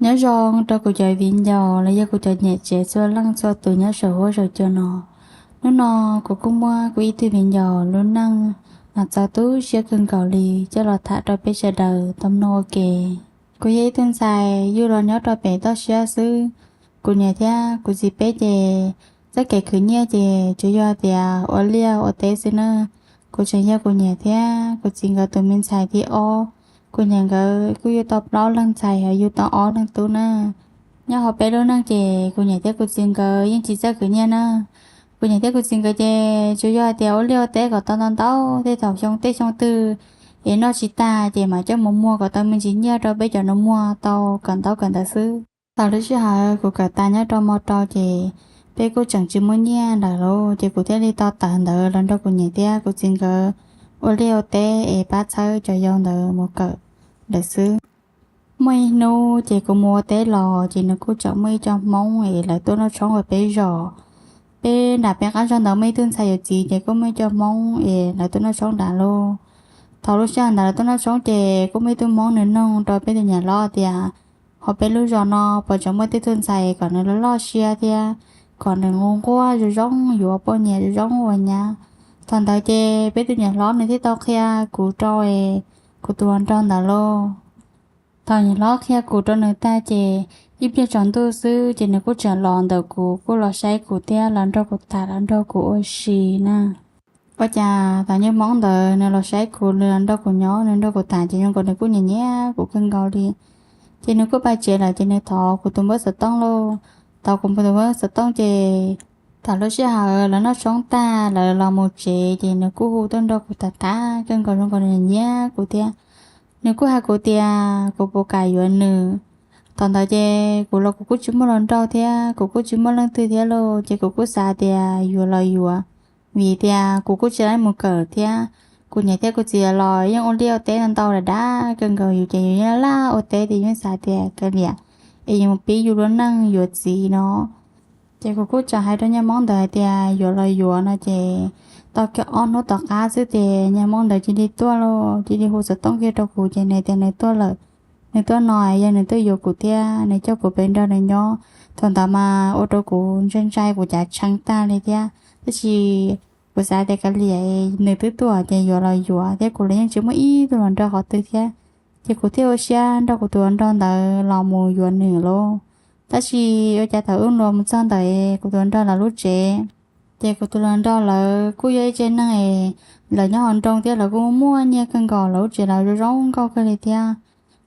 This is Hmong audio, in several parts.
Nyob zoo rau kuv cov viv ncaus los yog kuv cov niam tsev txhua leej txhua tus nyob saum huab saum cua no. Hnub no kuv kuj muab kuv ib tug viv ncaus lub neej mas txaus tu siab kawg nkaus li coj los tham rau peb sawv daws tau mloog ua ke. Kuv yog ib tug ntxhais yug los nyob rau pem toj siab xwb. Kuv niam thiab kuv txiv peb ces txoj kev khwv nyiaj ces tsuas yog tias ua liaj ua teb xwb na. Kuv tseem yog kuv niam thiab kuv txiv nkawd tus me ntxhais thib ob. Kuv niam nkawd kuj yug tau plaub leeg ntxhais, yug tau ob leeg tub na. Nyob hauv peb lub neej ces kuv niam thiab kuv txiv nkawd yeej tsis txawj khwv nyiaj na. Kuv niam thiab kuv txiv nkawd ces tsuas yog hais tias ua liaj ua teb kom tau ntau ntau tej thaum xyoo tej xyoo twg es noj tsis tag ces mam coj mus muag kom tau me ntsis nyiaj rau peb cov nus muag tau kawm ntaub kawm ntawv xwb. Thaum lub sij hawm kuv kawm tas nyob rau mo rau ces peb kuj tseem tsis muaj nyiaj ntawd lauj, ces kuv thiaj li tau tawm ntawd los nrog kuv niam thiab kuv txiv nkawd ua liaj ua teb es pab txhawb cov yau ntawd mus kawm ntawd xwb. Muaj ib hnub ces kuv mus ua teb los ces nws kuj tseem muaj ib co Hmoob es lawv tuaj noj tshoob ua peb zos. Peb nram peb qab zog ntawd muaj ib tug ntxhais yuav txiv ces kuj muaj ib co Hmoob es lawv tuaj noj tshoob nrad lauj. Thaum lub sij hawm ntawd lawv tuaj noj tshoob ces kuj muaj ib tug Hmoob nws noog rau peb tus niam hlob tias, hauv peb lub zos no puas tseem muaj tej tug ntxhais kom nws loj loj siab thiab kom nws nquag nquag zoo zoo yuav poj niam zoo zoo ua nyab. Thaum ntawd ces peb tus niam hlob nws thiaj tau qhia kuv rau kuv tus hluas nraug ntawd lauj. Thaum niam hlob qhia kuv rau nws tag ces ib pliag tsaus ntuj xwb ces nws kuj tseem los ntawm kuv kuj los saib kuv thiab los nrog kuv tham los nrog kuv ua si na. Ua cas thaum niag Hmoob ntawd nws los saib kuv, nws los nrog kuv nyob, nws nrog kuv tham ces zoo nkaus nws kuj nyiam nyiam kuv kawg nkaus li. Ces nws kuj pais tsev lawm ces nws thov kuv tus npawb xov tooj lauj. Thov kuv tus npawb xov tooj ces thaum lub sij hawm lawv noj tshoob tag lawv los mus tsev ces nws kuj hu tuaj nrog kuv tham tham kawg nkaus zoo nkaus nws nyiam nyiam kuv thiab. Nws kuj hais kuv tias kuv puas kam yuav nws. Thaum ntawd ces kuv los kuv kuj tsis muaj hluas nraug thiab kuv kuj tsis muaj leej twg thiab lauj, ces kuv kuj xav tias yuav los yuav, vim tias kuv kuj tsis tau mus kawm thiab. Kuv niam thiab kuv txiv los yeej ua liaj ua teb ntau ntau lawm dab kawg nkaus, yus ces yus yeej laj laj ua teb ces yeej xav tias kav liam es yus mus pib yus lub neej yuav txiv no. Ces kuv kuj txawm hais rau niag Hmoob ntawd hais tias yuav los yuav no ces tau kiag ob hnub tom qab xwb ces niag Hmoob ntawd cia li tuaj lauj, cia li hu xov tooj kiag rau kuv ces nws tias nws tuaj lawm, nws tuaj no yog nws tuaj yuav kuv thiab nws coj kuv pem nrog nws nyob. Thaum ntawd mas ua rau kuv ntshai ntshai kuv cav tshee tag li thiab, tab sis kuv xav tias kav liam, nws twb tuaj ces yuav los yuav thiab kuv los yeej tsis muaj ib tug hluas nraug qhov twg thiab. Ces kuv thiaj ua siab nrog kuv tus hluas nraug ntawd los mus yuav nws lauj. Tab sis ua cas thaum wb los mus txog ntawm kuv tus hluas nraug lawv lub tsev, ces kuv tus hluas nraug lawv kuj yog ib tsev neeg es lawv nyob hauv nroog thiab lawv kuj muaj nyiaj kawg nkaus, lawv lub tsev lawv zoo zoo nkauj kawg li thiab.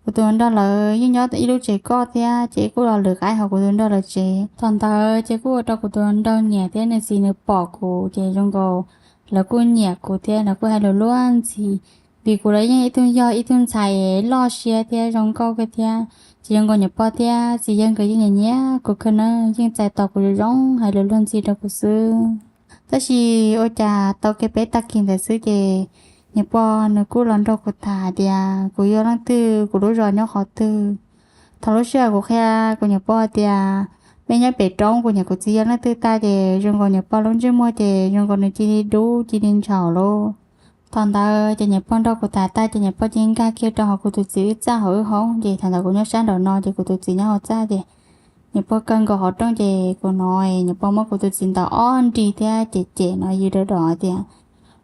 Kuv tus hluas nraug lawv yeej nyob ib lub tsev koj thiab ces kuj los lwm qaib hauv kuv tus hluas nraug lawv tsev. Thaum ntawd ces kuj ua rau kuv tus hluas nraug niam thiab nws txiv nws pom kuv ces zoo nkaus lawv kuj nyiam kuv thiab lawv kuj hais lus luag ntxhi, vim kuv los yeej ib tug yog ib tug ntxhais loj siab thiab zoo nkauj kawg thiab. Ces zoo nkaus niam pog thiab txiv yawg nkawd yeej nyiam nyiam kuv kawg na, yeej txais tos kuv zoo zoo, hais lus luag ntxhi rau kuv xwb. Tab sis ua cas tau kiag peb tag kis ntawd xwb ces niam pog nws kuj los nrog kuv tham hais tias kuv yog leej twg, kuv lub zos nyob qhov twg. Thaum lub sij hawm kuv qhia kuv niam pog tias peb nyob pem roob, kuv niam kuv txiv yog leej twg tag ces zoo nkaus niam pog lub ntsej muag ces zoo nkaus nws cia li dub cia li ntshaum lauj. Thaum ntawd ces niam pog nrog kuv tham tag ces niam pog cia li nkag kiag rau hauv kuv tus txiv wb txaj hauv wb hoob ces thaum ntawd kuv nyob sab nraum no ces kuv tus txiv nyob hauv txaj ces niam pog kaw nkaus qhov rooj ces kuv hnov niam pog muab kuv tus txiv ntaus ob nrig thiab cem cem no yws dawb dos tias,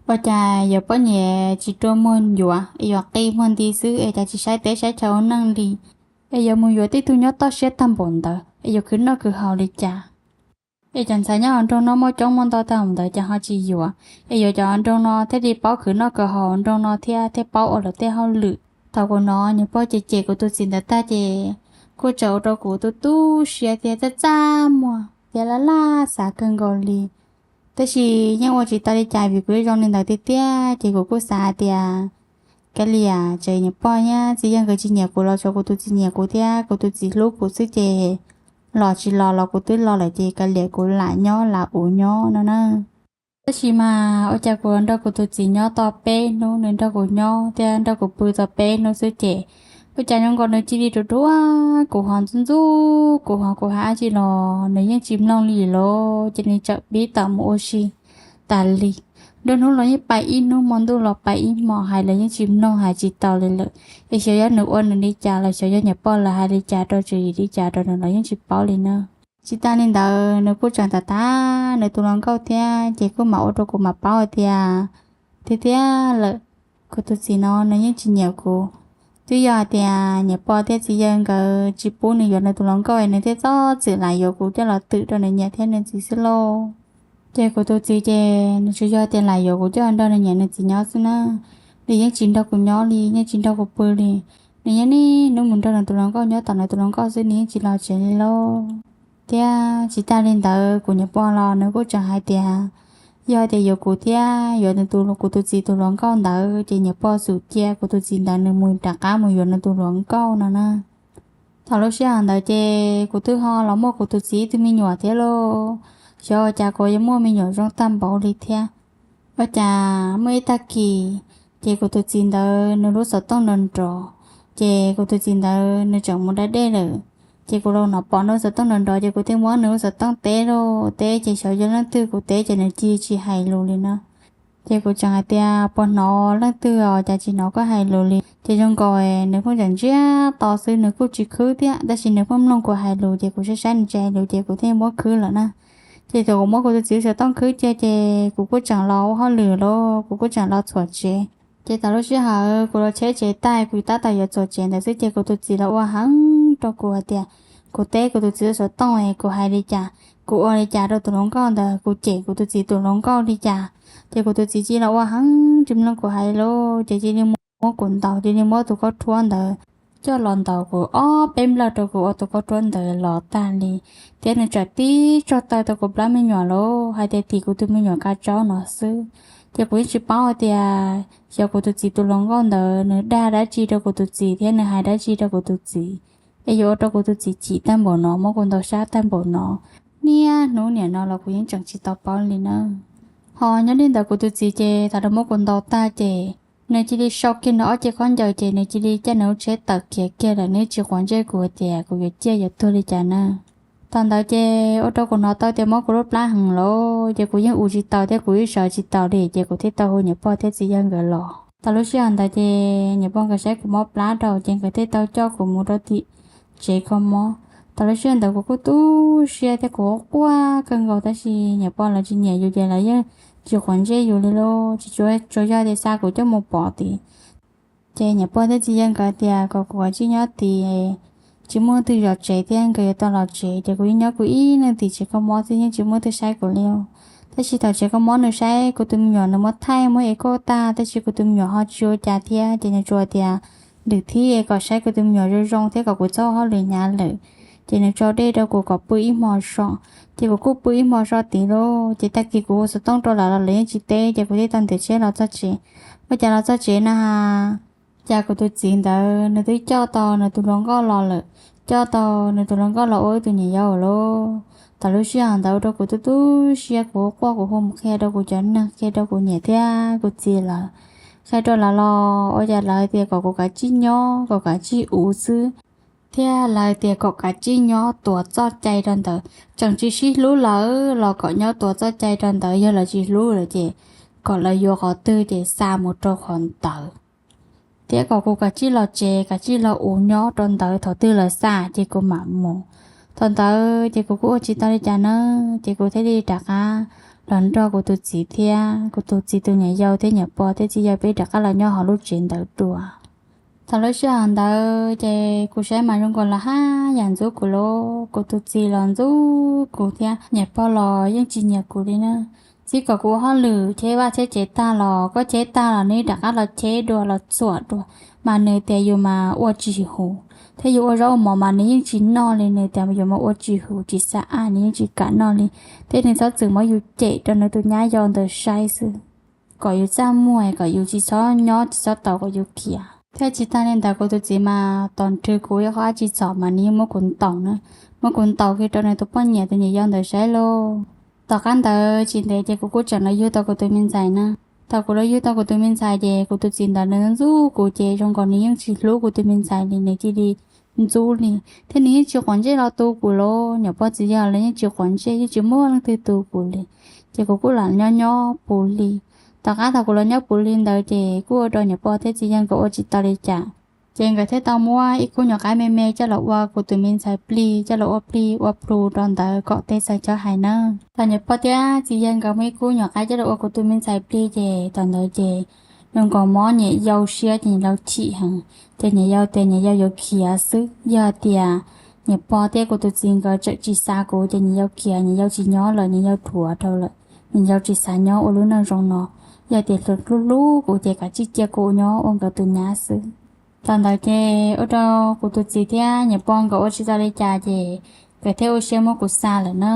ua cas yuav poj niam tsis rua muag yuav es yuav qi muag nti xwb es cas tsis saib teb saib chaw ua neej li, es yuav mus yuav tib tug nyob toj siab tag npaum ntawd es yuav khwv noj khwv haus li cas? Es cov ntxhais nyob hauv nroog no muaj coob muaj ntau tag npaum ntawd cas ho tsis yuav, es yuav cov nroog no thiaj li paub khwv noj khwv haus nroog no thiab thiaj paub ua lawv tej hauj lwm. Thaum kuv hnov niam pog cem cem kuv tus txiv ntawd tag ces kuj txawm ua rau kuv tu tu siab thiab txaj txaj muag thiab laj laj xav kawg nkaus li. Tab sis yeej ua tsis tau li cas vim kuv yeej zoo li ntawd tiag tiag ces kuv kuj xav hais tias kav liam, txawm niam pog thiab txiv yawg nkawd tsis nyiam kuv los tsuav kuv tus txiv nyiam kuv thiab kuv tus txiv hlub kuv xwb ces los tsis los los kuv twb los lawm ces kav liam kuv lam nyob lam ua nyob no na. Tab sis mas ua cas kuv nrog kuv tus txiv nyob tau peb hnub nws nrog kuv nyob thiab nrog kuv pw tau peb hnub xwb ces ua cas zoo nkaus nws cia li rua rua kuv ho ntxub ntxub kuv ho kuv hais dab tsi los nws yeej tsis mloog li lawm ces nws txawm pib tawm mus ua si tas li. Nruab hnub los yeej pais ib hnub, hmo ntuj los pais ib hmos, hais los yeej tsis mloog, hais tsis tau li lawm. Es xyov yog nws ua nws li cas los xyov yog niam pog lawv hais li cas rau tswv yim li cas rau nws los yeej tsis paub li na. Tsis tas li ntawd nws kuj tseem tham tham nws tus hluas nkauj thiab, ces kuj mam ua rau kuv mam paub hais tias tiag tiag lawm, kuv tus txiv no nws yeej tsis nyiam kuv. Twb yog hais tias niam pog thiab txiv yawg nkawd tsis pub nws yuav nws tus hluas nkauj es nws thiaj txhob txwm lam yuav kuv coj los twm rau nws niam thiab nws txiv xwb lauj. Ces kuv tus txiv ces nws tsuas yog tias lam yuav kuv coj nrog nws niam nws txiv nyob xwb na. Nws yeej tsis nrog kuv nyob li, yeej tsis nrog kuv pw li. Nws yeej niaj hnub mus nrog nws tus hluas nkauj nyob tom nws tus hluas nkauj xwb, nws yeej tsis los tsev li lauj. Thiab tsis tas li ntawd kuv niam pog los nws kuj tseem hais tias yog tias yuav kuv thiab yuav nws tus, kuv tus txiv tus hluas nkauj ntawd ces niam pog xum cia kuv tus txiv ntawd nws mus rov qab mus yuav nws tus hluas nkauj no na. Thaum lub sij hawm ntawd ces kuv twb ho los muaj kuv tus txiv ib tug me nyuam thiab lauj. Xyov ua cas kuv yuav muaj me nyuam zoo tag npaum li thiab. Ua cas muaj ib tag kis ces kuv tus txiv ntawd nws lub xov tooj nrov nrov, ces kuv tus txiv ntawd nws tseem mus da dej lawm. Ces kuv los hnov pom nws lub xov tooj nrov nrov ces kuv thiaj muab nws lub xov tooj teb lauj, teb ces xyov yog leej twg, kuv teb ces nws cia tsis hais lus li no. Ces kuv tseem hais tias puas hnov leej twg os, cas tsis hnov koj hais lus li. Ces zoo nkaus nws pheej tseem ntsiag to xwb, nws kuj tsis khwb thiab, tab sis nws pheej mloog kuv hais lus ces kuv saib saib nws tsis hais lus ces kuv thiaj muab khwb lawm na. Ces thaum kuv muab kuv tus txiv lub xov tooj khwb cia ces kuv kuj tseem los ua hauj lwm lauj, kuv kuj tseem los txhuam tsev. Ces thaum lub sij hawm kuv los cheb tsev tag kuv tab tom yuav txhuam tsev ntawd xwb ces kuv tus txiv los ua heev rau kuv hais tias kuv teb kuv tus txiv lub xov tooj es kuv hais li cas, kuv ua li cas rau tus hluas nkauj ntawd, kuv cem kuv tus txiv tus hluas nkauj li cas. Ces kuv tus txiv cia li los ua heev tsis mloog kuv hais li lauj, ces cia li muab kuv ntaus, cia li muab tus khaub rhuab ntawd coj los ntaus kuv ob peb nplawg rau kuv ua tus khaub rhuab ntawd los tag li. Thiab nws tseem tib tsuj taw rau kuv plab me nyuam lauj, hais tias tim kuv tus me nyuam kav tsaub no xwb. Ces kuv yeej tsis paub hais tias xyov kuv tus txiv tus hluas nkauj ntawd nws dag dab tsi rau kuv tus txiv thiab nws hais dab tsi rau kuv tus txiv, es yuav ua rau kuv tus txiv chim tag npaum no, muab kuv ntaus sab tag npaum no. Niaj hnub nim no los kuv yeej tseem tsis tau paub li na. Ho nyob li ntawd kuv tus txiv ces thaum nws muab kuv ntaus tag ces nws cia li sau kiag nws ob ce khaub ncaws ces nws cia li caij nws lub tsheb tawm khiav kiag lawm, nws tsis quav ntsej kuv tias kuv yuav ciaj yuav tuag li cas na. Thaum ntawd ces ua rau kuv hnov tau tias mob kuv lub plab heev lawm, ces kuv yeej ua tsis tau thiab kuv yeej sawv tsis tau li, ces kuv thiaj tau hu niam pog thiab txiv yawg nkawd los. Thaum lub sij hawm ntawd ces niam pog nkawd saib kuv mob plab rau ces nkawd thiaj tau coj kuv mus rau tim tsev kho mob. Thaum lub sij hawm ntawd kuv kuj tu siab thiab kuv quaj kawg nkaus, tab sis niam pog lawv tsis nyiam yus ces lawv yeej tsis quav ntsej yus li lauj, tsis tsuas, tsuas yog tias xa kuv coj mus pov tid. Ces niam pog thiab txiv yawg nkawd tias kom kuv kav tsij nyob tid, tsis muaj twg zov tsev thiab nkawd yuav tau los tsev, ces kuv yeej nyob kuv ib leeg tim tsev kho mob xwb, yeej tsis muaj twg saib kuv li. Tab sis thaum tsev kho mob nws saib kuv tus me nyuam nws muab thaij muab ev kauj tag, tab sis kuv tus me nyuam ho tsis ua cas thiab, ces nws tsuas tias lwm thib kom saib kuv tus me nyuam zoo zoo thiab kom kuv txhob hauj lwm hnyav lawm, ces nws tso dej rau kuv kom pw ib hmo so. Ces kuv kuj pw ib hmo so tid lauj, ces tag kis kuv hu xov tooj rau lawv los lawv yeej tsis teb, ces kuv thiaj tau ntim tsheb los txog tsev. Ua cas los txog tsev na, cas kuv tus txiv ntawd nws twb coj tau nws tus hluas nkauj los lawm, coj tau nws tus hluas nkauj los ua wb tus niam yau lawm. Thaum lub sij hawm ntawd ua rau kuv tu tu siab, kuv quaj, kuv hu mus qhia rau kuv cov neeg, qhia rau kuv niam thiab kuv txiv lawv. Qhia rau lawv los ua cas lawv tias kom kuv kav tsij nyob, kom kav tsij ua xwb, thiab lawv tias kom kav tsij nyob tuav txoj cai rau ntawd, tseem tsis sib hlub lawm los kom nyob tuav txoj cai rau ntawd, yog lawv tsis hlub lawm ces kom lawv yuav qhov twg ces xa mus rau qhov ntawd, thiab kom kuv kav tsij los tsev, kav tsij los ua nyob rau ntawd, thaum twg lawv xa ces kuv mam mus. Thaum ntawd ces kuv kuj ua tsis tau li cas na, ces kuv thiaj li rov qab los nrog kuv tus txiv thiab kuv tus txiv tus niam yau thiab niam pog thiab txiv yawg peb rov qab los nyob hauv lub tsev ntawd dua. Thaum lub sij hawm ntawd ces kuv saib mas zoo nkaus lawv haj yam ntxub kuv lauj, kuv tus txiv los ntxub kuv thiab niam pog los yeej tsis nyiam kuv li na. Txib kom kuv ua hauj lwm cheb vaj cheb tsev tag los koj cheb tag los nws rov qab los cheb dua los txhuam dua, mas nws tias yus mas ua tsis huv, thiab yus ua zaub ua mov mas nws yeej tsis noj li, nws tias yus mas ua tsis huv tsis xav ab, nws yeej tsis kam noj li, thiab nws txhob txwm muab yus cem rau nws tus nyab yau ntawd saib xwb, kom yus txaj muag, kom yus tsis txhob nyob tsis txhob tau, kom yus khiav. Thiab tsis tas li ntawd kuv tus txiv mas tos nrhw kuv ib qho dab tsi txog mas nws yeej muab kuv ntaus na, muab kuv ntaus kiag rau nws tus poj niam tus niam yau ntawd saib lauj. Tom qab ntawd tsis ntev ces kuv kuj tseem los yug tau kuv tus me ntxhais na. Thaum kuv los yug tau kuv tus me ntxhais ces kuv tus txiv ntawd nws ntxub kuv ces zoo nkaus nws yeej tsis hlub kuv tus me ntxhais li, nws cia li ntxub li, thiab nws yeej tsis quav ntsej los tu kuv lauj, niam pog txiv yawg los yeej tsis quav ntsej, yeej tsis muaj leej twg tu kuv li. Ces kuv kuj lam nyob nyob puv hli. Tom qab thaum kuv los nyob puv li ntawd ces kuj ua rau niam pog thiab txiv yawg nkawd ua tsis tau li cas, ces nkawd thiaj tau muab ib khub nyuam qaib me me coj los ua kuv tus me ntxhais plig, coj los ua plig ua plu rau ntawd kom tej txhais chaw hais na. Thaum niam pog thiab txiv yawg nkawd muab ib khub nyuam qaib coj los ua kuv tus me ntxhais plig ces thaum ntawd ces zoo nkaus mob niam yau siab ces niam yau chim heev, ces niam yau tias niam yau yuav khiav xwb. Yog tias niam pog thiab kuv tus txiv nkawd tseem tsis xav kuv ces niam yau khiav, niam yau tsis nyob lawm, niam yau dhuav dhau lawm, niam yau tsis xav nyob ua lub neej zoo no. Yog tias hlub hlub kuv ces kav tsij cia kuv nyob ua nkawd tus nyab xwb. Thaum ntawd ces ua rau kuv tus txiv thiab niam pog nkawd ua tsis tau li cas ces nkawd thiaj ua siab muab kuv xa lawm na.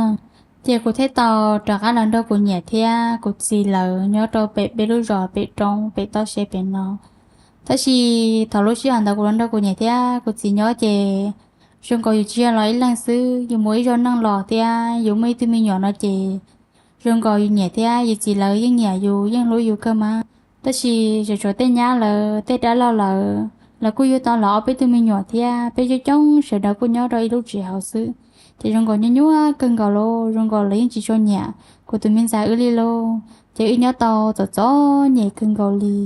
Ces kuv thiaj tau rov qab los nrog kuv niam thiab kuv txiv lawv nyob rau pem peb lub zos pem roob pem toj siab pem no. Tab sis thaum lub sij hawm ntawd kuv los nrog kuv niam thiab kuv txiv nyob ces zoo nkaus yus tsis yog los ib leeg xwb, yus mus ib zaug neej los thiab yus muaj ib tug me nyuam no ces zoo nkaus yus niam thiab yus txiv lawv yeej nyiam yus yeej hlub yus kawg mas. Tab sis tseem tshuav tej nyab lawv tej dab laug lawv, lawv kuj yug tau lawv ob peb tug me nyuam thiab peb coob coob sawv daws kuj nyob rau ib lub tsev hauv xwb, ces zoo nkaus nyuaj nyuaj kawg nkaus li, zoo nkaus lawv yeej tsis tshua nyiam kuv tus me ntxhais wb li lauj. Ces wb nyob tau txom txom nyem kawg nkaus li.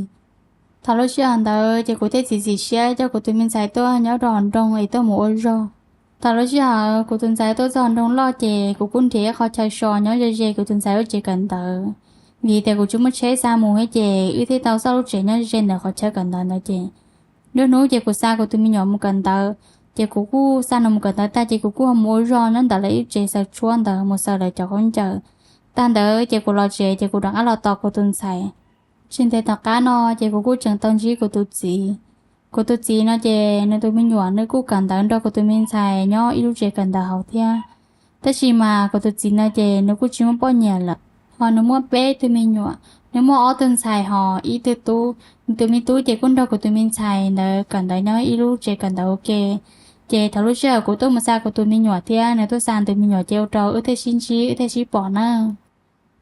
Thaum lub sij hawm ntawd ces kuv thiaj txiav txim siab coj kuv tus me ntxhais tuaj nyob rau hauv nroog es tuaj mus ua zog. Thaum lub sij hawm kuv tus ntxhais tuaj txog hauv nroog loj ces kuv kuj nrhiav ib qho chaw so nyob ze ze kuv tus ntxhais lub tsev kawm ntawv, vim tias kuv tsis muaj tsheb xa mus thiab ces wb thiaj tau xauj lub tsev nyob ze ze ntawm qhov chaw kawm ntawv ntawd ces nruab hnub ces kuv xa kuv tus me nyuam mus kawm ntawv, ces kuv kuj xa nws mus kawm ntawv tag ces kuv kuj ho mus ua zog nyob ntawm lawv ib tsev xaws tshuab ntawd mus xaws lawv cov khaub ncaws. Tag ntawd ces kuv los tsev ces kuv rov qab los tos kuv tus ntxhais. Tsis ntev tom qab no ces kuv kuj tseem tau ntsib kuv tus txiv. Kuv tus txiv no ces nws tus me nyuam nws kuj kawm ntawv nrog kuv tus me ntxhais nyob ib lub tsev kawm ntawv hauv thiab. Tab sis mas kuv tus txiv no ces nws kuj tsis muaj poj niam lawm, ho nws muaj peb tug me nyuam. Nws muaj ob tug ntxhais ho ib tug tub. Nws tus me tub ces kuj nrog kuv tus me ntxhais ntawd kawm ntawv nyob ib lub tsev kawm ntawv ua ke. Ces thaum lub sij hawm kuv tuaj mus xa kuv tus me nyuam thiab nws tuaj xa nws tus me nyuam ces ua rau wb thiaj sib ntsib wb thiaj sib pom na.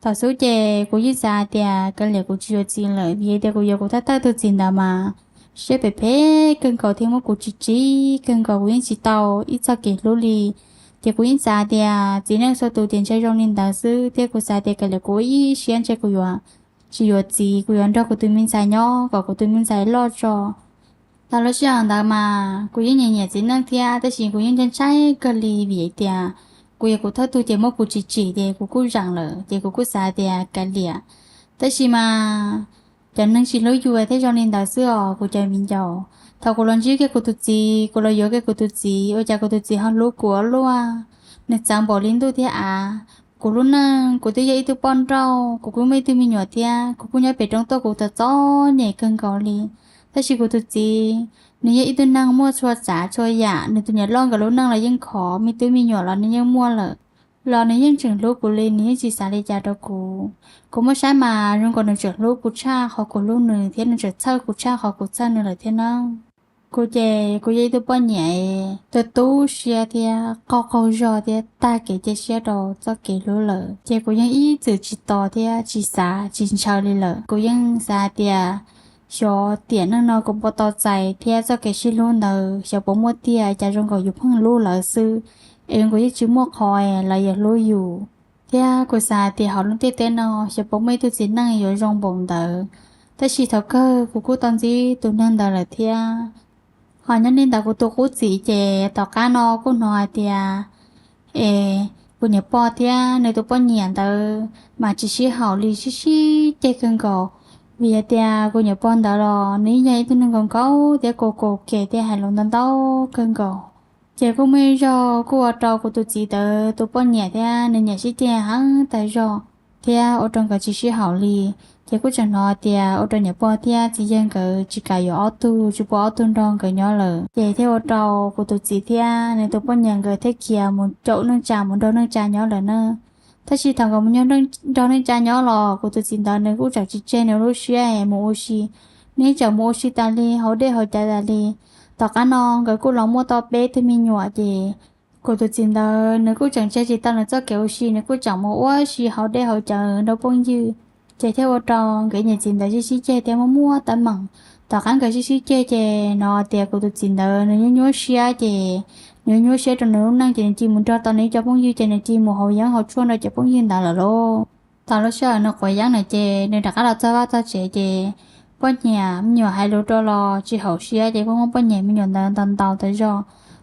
Thaum xub ces kuv yeej xav hais tias kav liam kuv tsis yuav txiv lawm vim tias kuv yuav kuv thawj thawj tus txiv ntawd mas siab phem phem kawg nkaus thiab muab kuv tsis tsim kawg nkaus, kuv yeej tsis tau ib txoj kev hlub li. Ces kuv yeej xav tias txiv neej txhua tus ces ntshe zoo li ntawd xwb thiab kuv xav tias kav liam kuv ua ib siab ntshe kuv yuav tsis yuav txiv, kuv yuav nrog kuv tus me ntxhais nyob kom kuv tus me ntxhais loj tso. Thaum lub sij hawm ntawd mas kuv yeej nyiam nyiam txiv neej thiab tab sis kuv yeej ntshai ntshai kawg li vim tias kuv yog kuv thawj tug ces muab kuv tsis tsim ces kuv kuj zeem lawm ces kuv kuj xav tias kav liam. Tab sis mas cov neeg tsis hlub yus thiab zoo li ntawd xwb os kuv cov viv ncaus. Thaum kuv los ntsib kiag kuv tus txiv, kuv los yuav kiag kuv tus txiv, ua cas kuv tus txiv ho hlub kuv ua luaj. Nws txawv npaum li ntuj thiab av. Kuv lub neej kuv twb yog ib tug poj nrauj, kuv kuj muaj ib tug me nyuam thiab kuv kuj nyob pem roob tuaj kuv txom txom nyem kawg nkaus li. Tab sis kuv tus txiv, nws yog ib tug neeg muaj txhua tsav txhua yam, nws tus niam loj nkawd lub neej los yeej khov, me tub me nyuam los nws yeej muaj lawm, los nws yeej tseem hlub kuv li, nws yeej tsis xav li cas rau kuv. Kuv muab saib mas zoo nkaus nws tseem hlub kuv tshaj qhov kuv hlub nws thiab nws tseem txhawj kuv tshaj qhov kuv txhawj nws lawm thiab na. Kuv ces kuv yog ib tug poj niam tu tu siab thiab qaug qaug zog thiab tag kev cia siab rau txoj kev hlub lawm ces kuv yeej ib txwm tsis tos thiab tsis xav tsis ntshaw li lawm. Kuv yeej xav hais tias xyov tiam neej no kuv puas tau txais thiab txoj kev sib hlub ntawd xyov puas muaj tiag, cas zoo nkaus yus pheej hlub lawv xwb es zoo nkaus yeej tsis muaj qhov lawv yuav hlub yus. Thiab kuv xav hais tias hauv lub ntiaj teb no xyov puas muaj ib tug txiv neej yuav zoo npaum ntawd. Tab sis thaum kawg kuv kuj tau ntsib tus neeg ntawd lawm thiab. Ho nyob li ntawd kuv tus qub txiv ces tom qab no kuj hnov hais tias es kuv niam pog thiab nws tus poj niam ntawd mas tsis sib haum li, sib sib ceg kawg nkaus. Vim hais tias kuv niam pog ntawd los nws yeej yog ib tug neeg nkaus nkaus thiab kaus kaus kev thiab hais lus ntau ntau kawg nkaus. Ces kuj muaj ib zaug kuj ua rau kuv tus txiv ntawd tus poj niam thiab nws niam sib ceg heev tag zog thiab ua rau nkawd tsis sib haum li. Ces kuj tseem hnov tias ua rau niam pog thiab txiv yawg nkawd tsis kam yuav ob tug, tsis pub ob tug nrog nkawd nyob lawm. Ces thiaj ua rau kuv tus txiv thiab nws tus poj niam nkawd thiaj khiav mus caum neej tsa mus nrog neej tsa nyob lawm na. Tab sis thaum nkawd mus nrog neej tsa nyob los kuv tus txiv ntawd nws kuj tseem tsis tseg nws lub siab mus ua si, nws yeej tseem mus ua si tas li hauv dej hauv cawv tas li. Tom qab no nkawd kuj los muaj tau peb tug me nyuam ces kuv tus txiv ntawd nws kuj tseem tseg tsis tau nws txoj kev ua si, nws kuj tseem mus ua si hauv dej hauv cawv nrog phooj ywg. Ces thiaj ua rau nkawd niam txiv ntawd sib sib ceg thiab muaj muaj teeb meem. Tom qab nkawd sib sib ceg ces hnov tias kuv tus txiv ntawd nws nyuaj nyuaj siab ces nws nyuaj siab rau nws lub neej ces nws cia mus nrog tau nws cov phooj ywg ces nws cia mus haus yeeb haus tshuaj nrog cov phooj ywg ntawd lawm lauj. Thaum lub sij hawm nws quav yeeb lawm ces nws rov qab los txog vaj txog tsev ces poj niam me nyuam hais lus rau los tsis haum siab ces kuj muab poj niam me nyuam ntawd ntaus ntaus tas zog.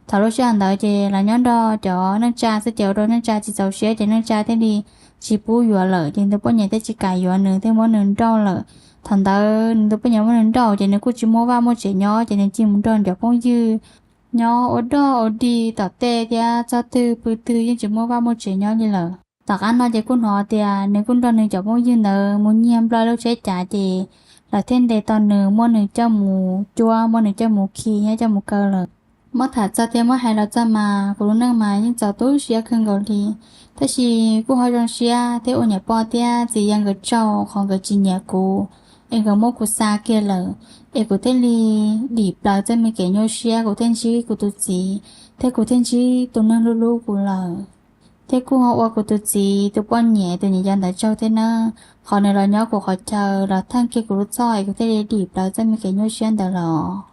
Thaum lub sij hawm ntawd ces los nyob nrog cov neej tsa xwb ces ua rau neej tsa tsis txaus siab ces neej tsa thiaj li tsis pub yuav lawm ces nws tus poj niam thiaj tsis kam yuav nws thiaj muab nws nrauj lawm. Thaum ntawd nws tus poj niam muab nws nrauj ces nws kuj tsis muaj vaj muaj tsev nyob ces nws cia mus nrog cov phooj ywg nyob ua dog ua dig tom tej thiab txog twg pw twg yeej tsis muaj vaj muaj tsev nyob li lawm. Tom qab no ces kuj hnov tias nws kuj nrog nws cov phooj ywg ntawd mus nyiag nplog lub tsheb cav ces lawv thiaj ntes tau nws muab nws coj mus cuab muab nws coj mus khi thiab coj mus kaw lawm. Muab tham txog thiab muab hais los txog mas kuv lub neej mas yeej txaus tu siab kawg nkaus li. Tab sis kuj ho zoo siab thiab ua niam poj thiab txiv yawg nkawd tsaug qhov nkawd tsis nyiam kuv es nkawd muab kuv xa kiag lawm es kuv thiaj li dim plaws txoj me kev nyuaj siab kuv thiaj ntsib kuv tus txiv thiab kuv thiaj ntsib tus neeg hlub hlub kuv lawm. Thiab kuj ho ua kuv tus txiv tus poj niam tus niam yau ntawd tsaug thiab nawb, qhov nws los nyob kuv qhov chaw los theej kiag kuv lub txhoj es kuv thiaj li dim plaws txoj me kev nyuaj siab ntawd lawm.